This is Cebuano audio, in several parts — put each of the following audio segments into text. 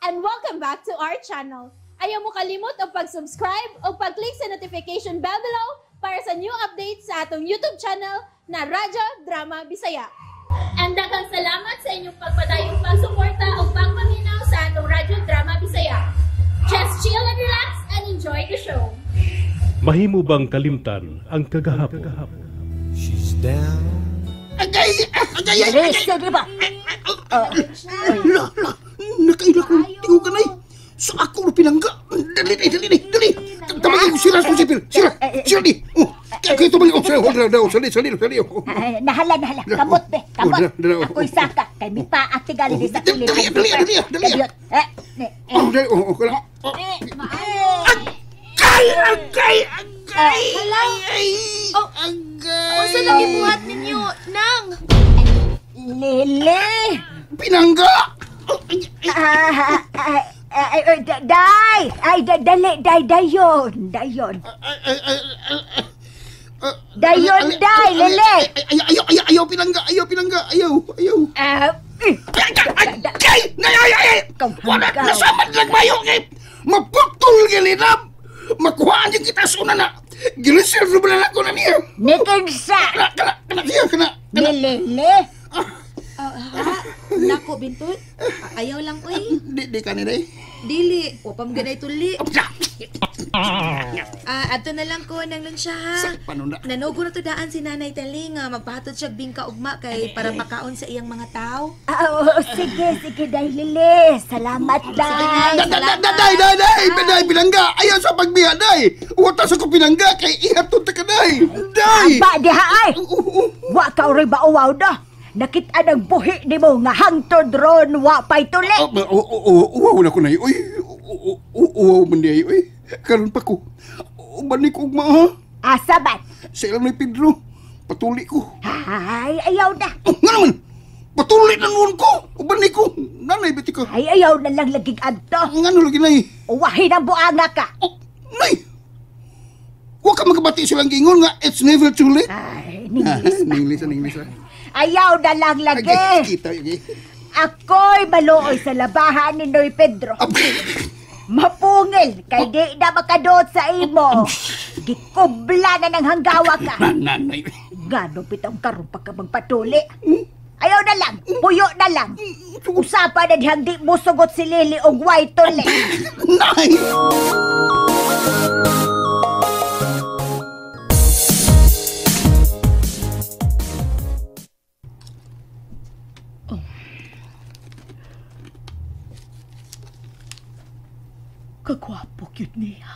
And welcome back to our channel. Ayaw mo kalimot og pag-subscribe o pag-click sa notification bell below para sa new updates sa atong YouTube channel na Radyo Drama Bisaya. And daghang salamat sa inyong pagpadayong pagsuporta o pagpaminaw sa atong Radyo Drama Bisaya. Just chill and relax and enjoy the show. Mahimo bang kalimtan ang kagahapon? She's down. Agay! Agay! Agay! Sige ba? La, la! Nakaila ko tingo ka nay! Sa ako na pinangga! Dali, dali, dali, dali! Tamagan ko sira ko sipil! Sira! Sira di! Oh! Kaya ito balik ko! Sira! Hold na, sali, sali, sali! Nahala, nahala. Kamot be, kamot. Oh, dala, oh. Ako'y saka. Kay mipaak tigali di sa kilid. Dali, dali, dali, dali. Eh, eh, Oh, dali, oh, oh, kala. Oh. Agay! Agay! Agay! Ay! Oh. Agay! Unsa lang gibuhat ninyo, Nang? Lili! Pinangga! Oh, ay, ay. Ah, ah, ah, ay, ay, day! Ay, dali, day, dayon. Dayon. Ay, ay, ay, ay, ay. Dayon, Ay, day, ay, Lili! ay, ay, Ayaw, ayaw, ayaw, pinangga! Ayaw, pinangga! Ayaw, ayaw! Ah, eh, Ay, ay, ay, ay, ay, ay, ay! Ikaw, Wala, ikaw. nasamad lang mayo kay maputol galinab! Makuhaan yung kita sa una na! Gireserve ba na ako na niya? Nikinsa! Kana, kana, kana siya, kana, kana. Ni Lili! Nako, Bintoy. Ayaw lang, oy. Di, di ka nila eh. Dili. Wa pa ganay tuli. Absa! Ah, adto na lang ko nang lunsya ha. Paano na? Nanugo na to daan si Nanay Taling nga magpahatod siya bingka ugma kay para makaon sa iyang mga tao. Ah, oo, sige, sige, day, Lili. Salamat, day. Da, da, da, da, day, day, day, day, pinangga! Ayaw sa pagbiya, day! Wata sa ko pinangga, kay ihatod ta ka, day! Day! Ba, diha ay! Oo, oo. Wa ka rin mauwaw na. Nakita ng buhi ni mo nga hangtod ron wa pa'y tuli. Ah, oo, oo, uwaw na ko na uy. Uwaw man di ay, uy. Karon pa ko. Uban ni ko ugma, ha? Asa man? Sa ilang ni Pedro, patuli ko. Ay, ayaw na. Oh, nga naman! Patuli na noon ko! Uban ni ko! Nanay, biti ko. Ay, ayaw na lang laging adto. Nga no, lagi nay. Uwahin ang buanga ka. Oh, nay! Huwag ka magkabati silang gingon nga, it's never too late. Ay, ninglis pa. English, English. Ah. Ayaw na lang lagi. Ay, kita yun eh. Ako'y maluoy sa labahan ni Noy Pedro. Mapungil, kay di na makadoot sa imo. Gikubla na ng hanggawa ka. Nanay. Gano bitong karon pa ka magpatuli. Ayaw na lang, puyo na lang. Usapan na dihang di mo sugot si Lili og way tuli. Nay! Kagwapo cute niya.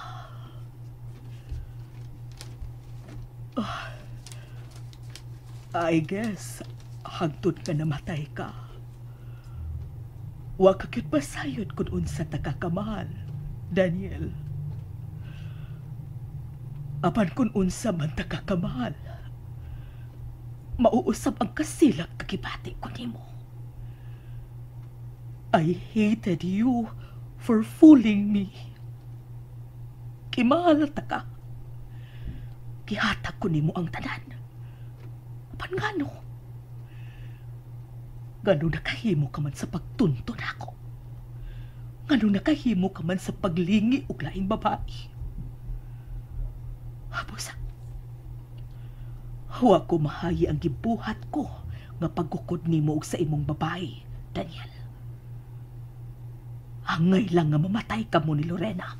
Ah, I guess, hangtod ka namatay ka. Wa ka cute pasayod kung unsa ta kakamahal, Daniel. Apan kung unsa man ta kakamahal, mauusab ang kasilak kakibati ko nimo. I hated you for fooling me. Kimahal ta ka. Gihatag ko nimo ang tanan. Apan ngano? Ngano nakahimo ka man sa pagtunton ako? Ngano nakahimo ka man sa paglingi og laing babae? Habusa. Wa ko mahayi ang gibuhat ko nga pagkukod nimo og sa imong babae, Daniel. Angay lang nga mamatay ka mo ni Lorena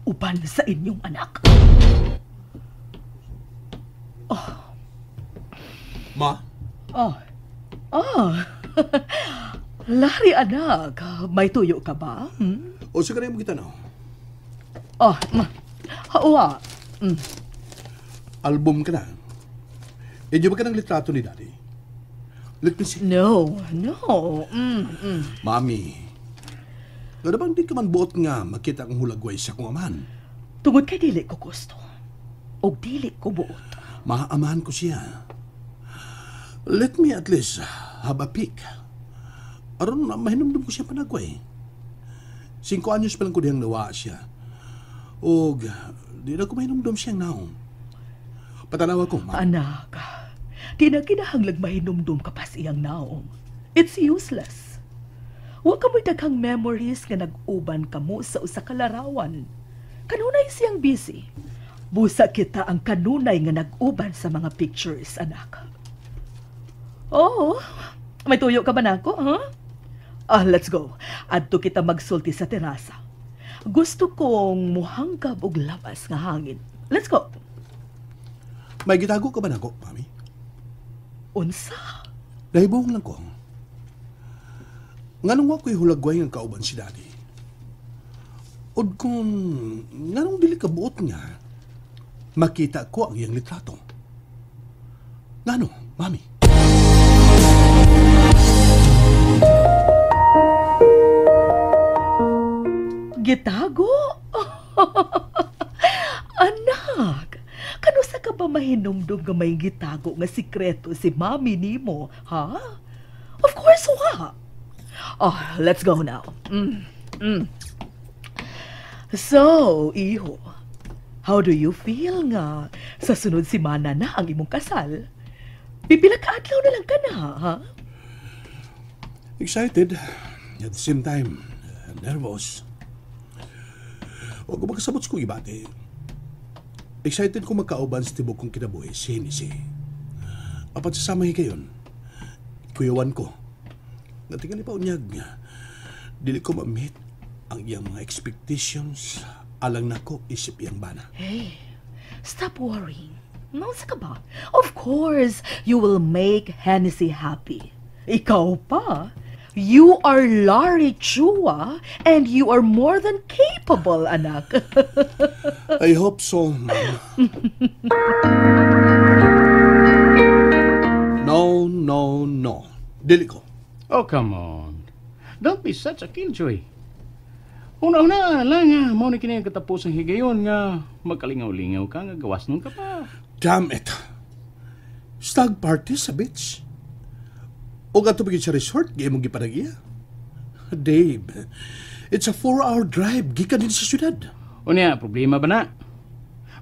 uban sa inyong anak. Oh. Ma? Oh. Oh. Larry, anak, may tuyo ka ba? Hmm? O sa kanay mo kita na? Oh, ma. Uwa. Mm. Album ka na. Inyo ba ka ng litrato ni Daddy? Let me see. No, no. Mm, mm. Mami, gano'n bang di ka man buot nga makita ang hulagway sa kong amahan? Tungod kay dili ko gusto. Og dili ko buot. Maamahan ko siya. Let me at least have a peek. Aron na mahinumdum ko siya panagway. 5 anyos pa lang ko dihang nawa siya. Og di na ko mahinumdum siyang naong. Patanawa ko, ma. Anak, di na kinahanglag mahinumdum ka pa sa iyang naong. It's useless. Wa kamoy daghang memories nga nag-uban kamo sa usa ka larawan. Kanunay siyang busy. Busa kita ang kanunay nga nag-uban sa mga pictures, anak. Oh, may tuyo ka ba nako, huh? Ah, let's go. Adto kita magsulti sa terasa. Gusto kong muhanggab og labas nga hangin. Let's go. May gitago ka ba nako, Mami? Unsa? Nahibuong lang ko. Nganong wa ko'y hulagway nga kauban si Daddy? Od kung nganong dili ka buot nga, makita ko ang iyang litrato. Ngano, Mami? Gitago? Anak, kanusa ka ba mahinumdum nga may gitago nga sikreto si Mami nimo, ha? Of course, wa. Oh, let's go now. So, iho, how do you feel nga sa sunod semana na ang imong kasal? Pipila ka adlaw na lang ka na, ha? Excited. At the same time, nervous. Huwag ko magkasabot sa kong ibate. Excited ko magkauban sa tibok kong kinabuhi, si Hennessy. Apat sa samay kayon, kuyawan ko. Natingali pa unyag, dili ko ma-meet ang iyang mga expectations alang nako isip iyang bana. Hey, stop worrying. Naunsa ka ba? Of course, you will make Hennessy happy. Ikaw pa. You are Larry Chua and you are more than capable, anak. I hope so, ma'am. No, no, no. Dili ko. Oh, come on. Don't be such a killjoy. Una-una lang nga, mao ni kini ang katapusang higayon nga magkalingaw-lingaw ka nga gawas nun ka pa. Damn it. Stag party sa beach. O ato pa sa resort, gaya mong gipanag-iya. Dave, it's a 4-hour drive gikan din sa syudad. Unya, problema ba na?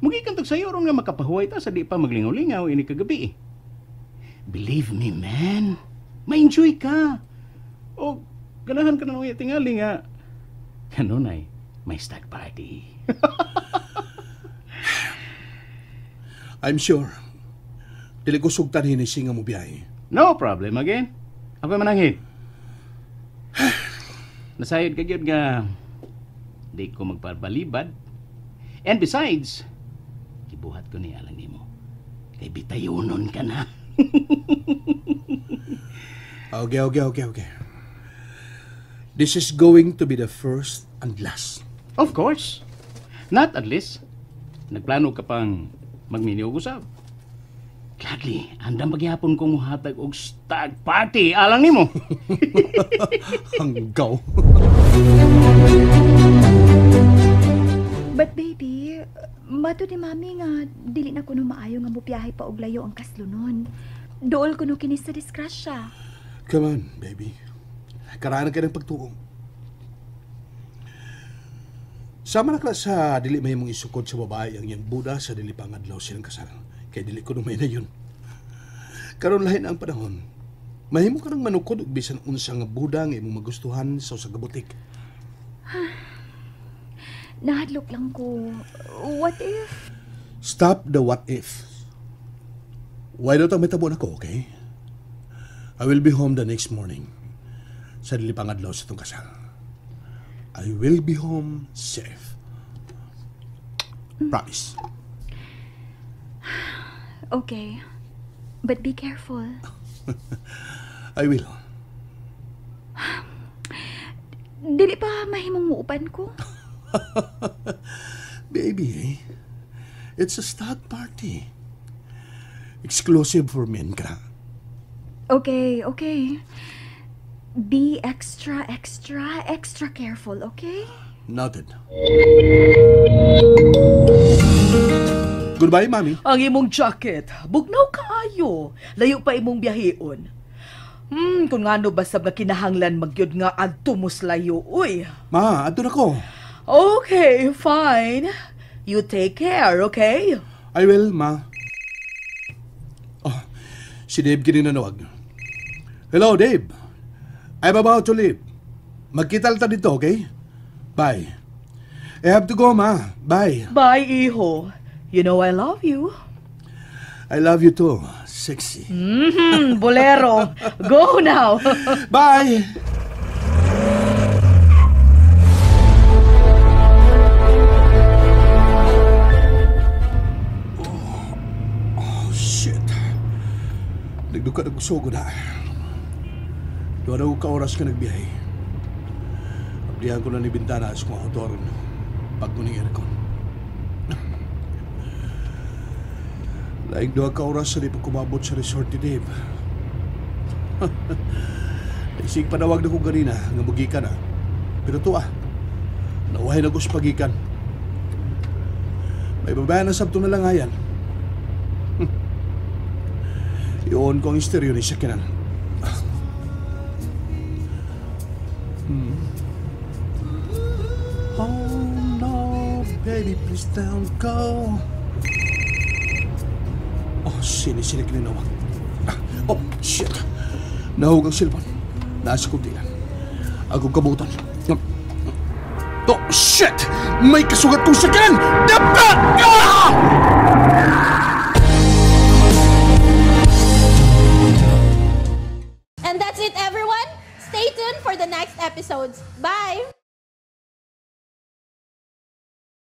Mugikan tag sayo ron nga makapahuway ta sa di pa maglingaw-lingaw ini kagabi. Believe me, man. Ma-enjoy ka. O ganahan ka na nung tingali nga. Kanunay, may stag party. I'm sure. Dili ko sugtan Hennessy nga mo biyahe. No problem again. Ako manangin. Nasayod ka gyud nga di ko magpabalibad. And besides, gibuhat ko ni alang nimo. Kay bitayonon ka na. Okay. This is going to be the first and last. Of course. Not at least. Nagplano ka pang magminyo og usab. Gladly, andam pagyapon kong muhatag og stag party alang nimo. Hanggaw. But baby, mato ni Mami nga dili na kuno maayo nga mobiyahe pa og layo ang kaslunon. Dool kuno kini sa disgrasya. Come on, baby. Karaan ka ng pagtuong. Sama na kla sa dili may mong isukod sa babae ang iyang buda sa dili pangadlaw silang kasal. Kay dili ko may na yun. Karon lahi na ang panahon. Mahimo ka nang manukod og bisan unsa nga buda nga imong magustuhan sa usa ka butik. Nahadlok lang ko. What if? Stop the what if. Why don't ang mitabo nako, okay? I will be home the next morning. Sa dili pangadlaw sa itong kasal. I will be home safe. Promise. Okay. But be careful. I will. Dili pa mahimong muupan ko. Baby, eh? It's a stag party. Exclusive for men ka. Okay, okay. Be extra, extra, extra careful, okay? Noted. Goodbye, Mami. Ang imong jacket, bugnaw kaayo. Layo pa imong biyaheon. Kung ngano basab nga kinahanglan magyud nga adto mo layo, uy. Ma, adto na ko. Okay, fine. You take care, okay? I will, Ma. Oh, si Dave kini nanawag. Hello, Dave. I'm about to leave. Magkita ta dito, okay? Bye. I have to go, ma. Bye. Bye, iho. You know I love you. I love you too. Sexy. Bolero. Go now. Bye! Oh, shit. Nagduka na gusto na. Doon ako ka oras ka nagbiyahe. Ablihan ko na ni bintana sa kong auto ron. Pag ko ng aircon. Laing 2 ka oras sa di pa kumabot sa resort ni Dave. Naisig panawag na ko ganina nga mugikan na. Pero tuwa, nauhay na ko sa pagikan. May babae na sabto na lang ayan. I-on ko ang stereo ni sakinan. Oh no, baby, please don't go. Oh, sini-sini kininawag. Oh, shit. Nahug ang cellphone. Nasa kuntilan. Akong kabutan. Oh, shit! May kasugat kong sakinan! Dapat! Ah! And that's it, everyone. Stay tuned for the next episodes. Bye!